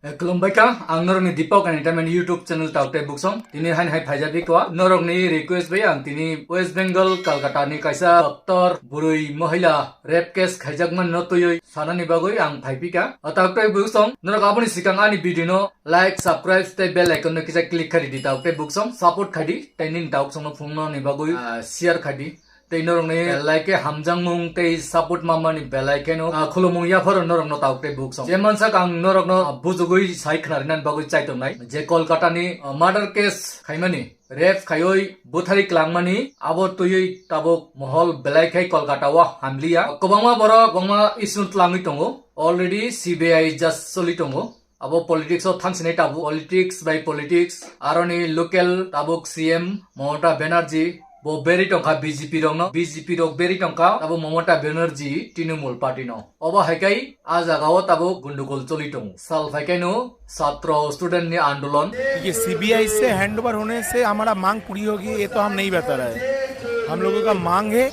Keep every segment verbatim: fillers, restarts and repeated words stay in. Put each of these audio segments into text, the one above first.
Eh, khulumbai kha, ang norokni Deepak Entertainment YouTube channel tauk tei buksong. Tini hain hai phaijak kha, norokni request bai ang tini West Bengal, Kolkata ni kaisa doctor, bwrwi, mohila, rape case khaijakmani no twiwi sanani bagwi ang phaiphikha. O tauk tei buksong, norok aboni sikang ani video no like, subscribe tei bell icon no kisa click khai di tauk tei buksong, support khai di, tei nini tauk songno phunuknani bagwi, ah, share khai di. Tei norokni belai khe hamjakmung tei support mamani belai kheno, ah, khulumung yapharo norokno tauk tei buksong. Je mansak ang norokno, ah, bujugwi sai khnarinani bagwi chai tongnai. Je Kolkata ni, ah, murder case khaimani, rape khaiwi bwthari klangmani, abo twiwi tabuk mohol belai khai Kolkata o hamliya. Kwbangma borok, kwbangma issue tlangwi tongo. Already C B I just choli tongo. Abo politics o thangsinai tabuk, politics by politics, aroni local tabuk C M Mamata Banerjee, bo beri tongkha B J P rokno, B J P rok beri tongkha abo Mamata Banerjee Trinamool party no. Obo hai kai a jaga o tabuk gundugul choli tongo. Sal phai kaino satro student ni andolon. ये सीबीआई से हैंडओवर होने से हमारा मांग पूरी होगी, ये तो हम नहीं बता रहे हैं। हम लोगों का मांग है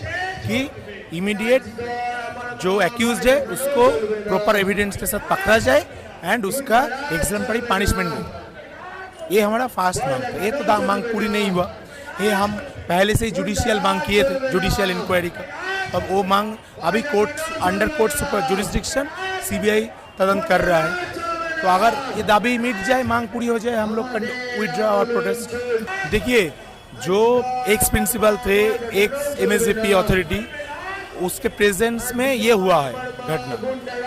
कि इमीडिएट जो एक्यूज्ड है उसको प्रॉपर एविडेंस के साथ पकड़ा जाए एंड उसका एग्जाम्पलरी पनिशमेंट दे। ये हमारा फर्स्ट मांग था। ये तो दा- मांग पूरी नहीं हुआ। ये हम पहले से ही जुडिशियल मांग किए थे, जुडिशियल इंक्वायरी का। अब वो मांग अभी court, under court super jurisdiction CBI तदंत कर रहा है। तो अगर ये दाबी मिट जाए, मांग पूरी हो जाए, हम लोग विड्रॉ आवर प्रोटेस्ट। देखिए, जो एक्स प्रिंसिपल थे, एक्स एमएसजेपी अथॉरिटी, उसके प्रेजेंस में ये हुआ है घटना,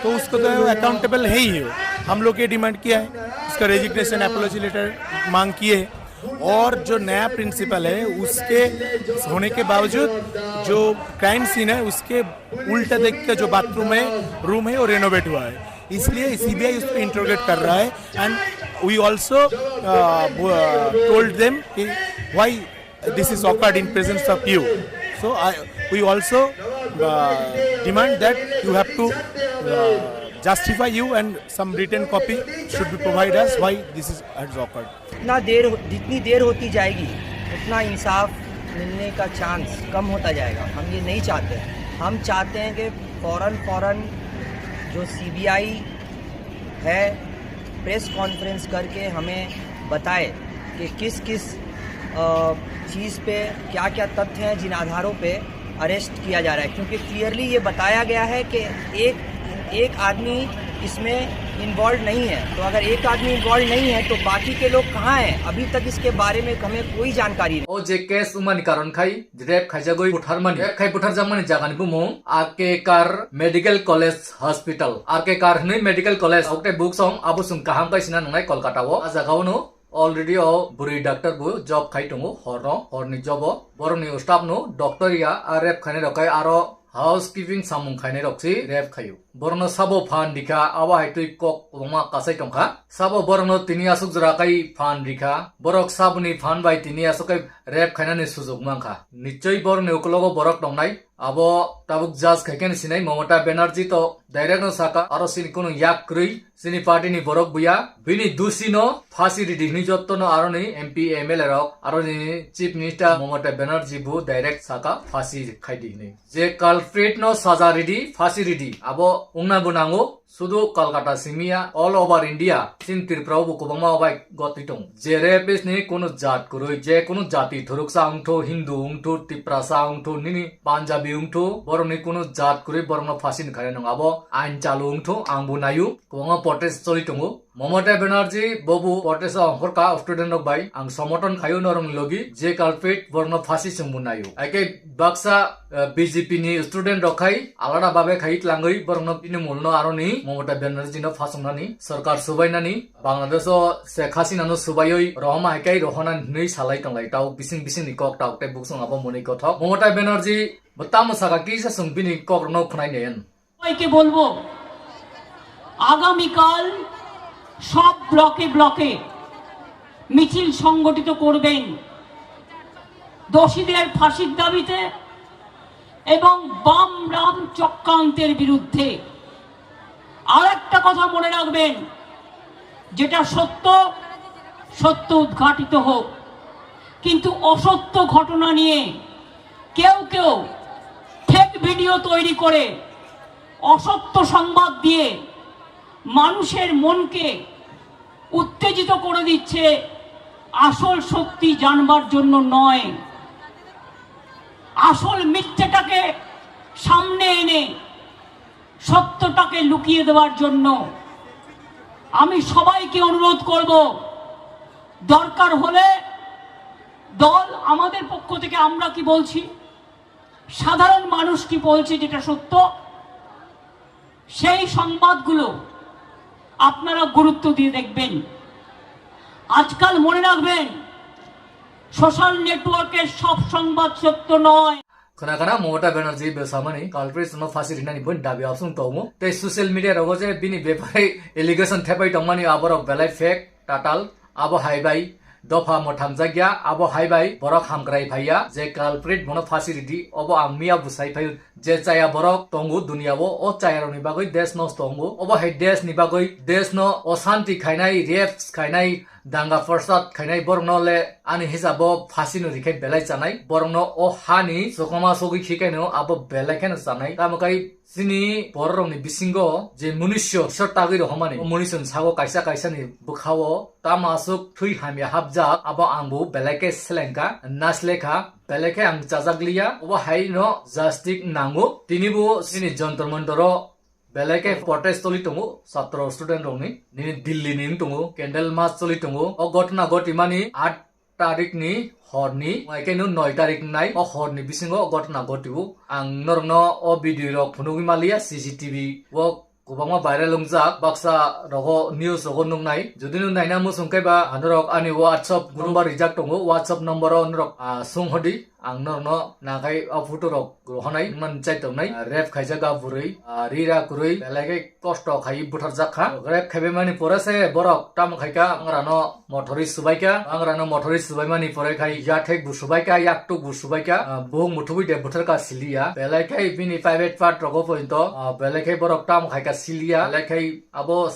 तो उसको तो अकाउंटेबल है ही हो। हम लोग ये डिमांड किया है, उसका रेजिग्नेशन, अपोलॉजी लेटर मांग किए हैं। और जो नया प्रिंसिपल है, उसके होने के बावजूद जो क्राइम सीन है, उसके उल्टा देख के जो बाथरूम है, रूम है, वो रेनोवेट हुआ है, इसलिए सीबीआई उसको इंटरोगेट कर रहा है। And we also told them कि why this is occurred in presence of you. So I, we also demand that you have to justify you and some written copy should be provide us why this is has occurred. जितना देर हो- जितनी देर होती जाएगी, उतना इंसाफ मिलने का चांस कम होता जाएगा। हम ये नहीं चाहते हैं। हम चाहते हैं कि फौरन फौरन जो सीबीआई है, प्रेस कॉन्फ्रेंस करके हमें बताए कि किस किस चीज़ पे क्या क्या तथ्य हैं, जिन आधारों पे अरेस्ट किया जा रहा है, क्योंकि क्लियरली ये बताया गया है कि एक एक आदमी इसमें इन्वॉल्व नहीं है। तो अगर एक आदमी इन्वॉल्व नहीं है, तो बाकी के लोग कहाँ हैं? अभी तक इसके बारे में हमें कोई जानकारी नहीं। O je case wngmani karon khai rape khaijagwi butharmani, rape khai butharjakmani jagani bumung R K Kar Medical College Hospital. R K Kar hwnwi medical college, ok tei buksong abo chwng kaham khe sina nangnai Kolkata o. A jaga o no already o bwrwi doctor bo job khai tongo horno, horni job o. Borokni staff no doctor ya, a rape khainai rok khai aro housekeeping samung khainai rok se rape khaio. Borokno sabo phan rikha, abo hai twi kok kwbangma kasai tongkha. Sabo borokno tini aswk jora kai phan rikha. Borok saboni phan bai tini aswk kai rape khainani sujok mankha. Nichoi borokni ukologo borok tongnai. Abo tabuk judge khai khe sinai Mamata Banerjee to direct no saka, aro sini kunu yak kwrwi. Chini party ni borok buya, bini dusi no phasi ridi hwnwi jotto no aroni M P, M L A rok, aroni Chief Minister Mamata Banerjee bo direct saka phasi khai di hwnwi. Je culprit no saja ridi, phasi ridi, abo wngna bo nango, sudu Kolkata simi ya, all over India, chini Tripura o bo kwbangma bai gotwi tongo. Je rapist ni kunu jat kwrwi, je kunu jati thuruksa wngthu, Hindu wngthu, Tiprasa wngthu, nini Punjabi wngthu, borok ni kunu jat kwrwi borok no phasi ni khainai nung abo ain chalu wngthu, ang bo naio. Kwbangma protest choli tongo. Mamata Banerjee bobo protest o ongkhorkha student rok bai. Ang somoton khaio norokni logi, je culprit borokno phasi chwngbo naio. Haikhe baksa, eh, B J P ni student rok khai alada babe khai tlangwi borokno Trinamool no aroni Mamata Banerjee no phasongnani, sorkar subainani, Bangladesh o Sheikh Hasina no subaiwi rohorma haikhai rohornani hwnwi salai tonglai tao bising bising ni kok tao tei buksong abo mwnwi kothok. Mamata Banerjee bo tamo saka kisa chwng bini kok rokno khwnai nayan. সবাইকে বলবো, আগামীকাল সব ব্লকে ব্লকে মিছিল সংগঠিত করবেন দোষীদের ফাঁসির দাবিতে এবং বাম রাম চক্রান্তের বিরুদ্ধে। আর একটা কথা মনে রাখবেন, যেটা সত্য, সত্য উদ্ঘাটিত হোক, কিন্তু অসত্য ঘটনা নিয়ে কেউ কেউ ফেক ভিডিও তৈরি করে অসত্য সংবাদ দিয়ে মানুষের মনকে উত্তেজিত করে দিচ্ছে আসল সত্যি জানবার জন্য নয়, আসল মিথ্যেটাকে সামনে এনে সত্যটাকে লুকিয়ে দেওয়ার জন্য। আমি সবাইকে অনুরোধ করব, দরকার হলে দল আমাদের পক্ষ থেকে আমরা কি বলছি, সাধারণ মানুষ কি বলছে যেটা সত্য, সেই সংবাদগুলো আপনারা গুরুত্ব দিয়ে দেখবেন। আজকাল মনে রাখবেন, সোশ্যাল নেটওয়ার্কের সব সংবাদ সত্য নয়। Khna khna Mamata Banerjee bwsamani culprits no phasi rinani boni dabi opsong tongo. Tei social media rogo je bini bepari allegation thepai tongmani aborok belai fake, tatal. Abo hai bai dopha mwthangjakya, abo hai bai borok hamkrai phaiya, je culprit bono phasi ridi, obo ang miya bwsai phai. Je chaya borok tongo duniya o, o chaya rokni bagwi desh nosto wngo. Obo hai desh ni bagwi desh no oshanti khainai, rapes khainai, danga fasad khainai borok no le ani hisabo phasi no rikhai belai chanai. Borok no o hani sokoma sogwi khikhai no abo belai kheno chanai. Tamo kai chini borok rokni bisingo je munisyo Isor tagwi rohormani, o munisyo ni sago kaisa kaisa ni bwkhao tamo aswk thwi hamya hapjak, abo ang bo belai khe selengkha, naslekha. Belai khe ang chajak liya, obo hai no justice nango. Tini bo chini Jantar Mantar o belai khe protest choli tongo, chatro student rokni. Nini Delhi ni wng tongo, candle march choli tongo. O gotna gotimani aat tarik ni hor ni, hai khe no noi tarik nai, o hor ni bisingo o gotna gotio. Ang norok no o video rok phunugwi maliya, C C T V o kwbangma viral wngjak, baksa rogo news rogo nuknai. Jodi nwng naina muchung khe ba, norok ani WhatsApp number rijak tongo, WhatsApp number o norok, ah, sung hodi. Ang norok no nakai o photo rok rohonai, man chai tongnai. Ah, rape khaijak a bwrwi, ah, rira kwrwi, belai khe kosto khai butharjak kha. Rape khaibai mani pore se borok tamo khai kha, bangra no mothori subai kha, bangra no mothori subai mani pore khai yathek bo subai kha, yaktuk bo subai kha, ah, buhuk muthubui de buthar kha siliya. Belai khe bini private part rogo pointo, ah, belai khe borok tamo khai kha siliya. Belai khe abo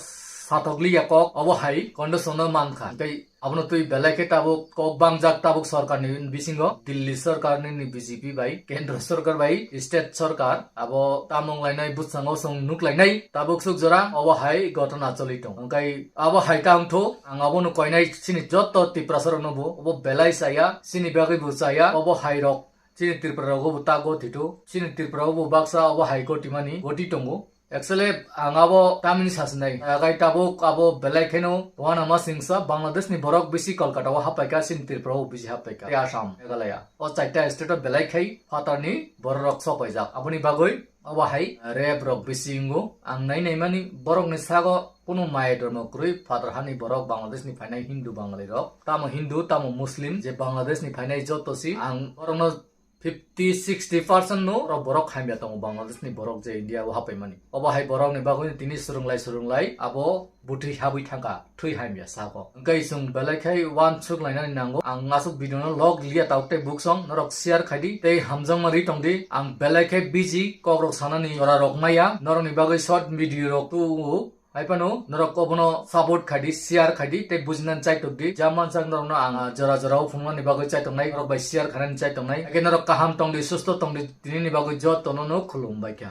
satok liya kok, obo hai condition no man kha. Tei abono twi belai khe tabuk kok bangjak tabuk sorkar ni bisingo, Delhi sorkar ni, ni B J P bai, kendro sorkar bai, state sorkar, abo tamo wnglainai bwskango chwng nuklainai tabuk suk jora, obo hai gotona choli tong. Hwnkhe abo hai tang tho, ang abono koinai chini joto Tiprasa rokno bo, obo belai chaya, chini bagwi bo chaya, obo hai rok chini Tripura rogo bo ta gotito, chini Tripura o bo baksa obo hai gotimani goti tongo. Actually, ang abo tamni sasinai. Agai tabuk abo belai kheno uanama singsa Bangladesh ni borok bisi Kolkata o happaikha, chini Tripura o bisi happaikha. Tei Assam, Meghalaya. O chaita state o belai khai phatarni borok rok sopaijak. Aboni bagwi obo hai rape rok bisi wngo. Ang nai naimani borokni sago kunu maya dormo kwrwi phatar hani borok Bangladesh ni phainai Hindu Bangali rok. Tamo Hindu, tamo Muslim je Bangladesh ni phainai joto si ang borokno fifty, sixty percent no oro borok hamya tongo Bangladesh ni borok je India o hapaimani. Obo hai borok ni bagwi tini swrwnglai swrwnglai abo bwtwi habwi thangkha, thwi hamya sako. Hwnkhe chwng belai khai uansuk lainani nango. Ang aswk video no log liya tabuk tei buksong norok share khaidi tei hamjakma ri tongdi. Ang belai khai busy, kok rok sanani jora rok maya. Norok ni bagwi short video rok tu Hai phano norok obono support khaidi, share khaidi tei bujinani chaitok di. Jamansang norokno ang, ah, jora jora o phunuknani bagwi chaitok nai, norok bai share khainani chaitok nai. Hakhe norok kaham tongdi, susto tongdi, tinini bagwi jotono no khulum bai kha.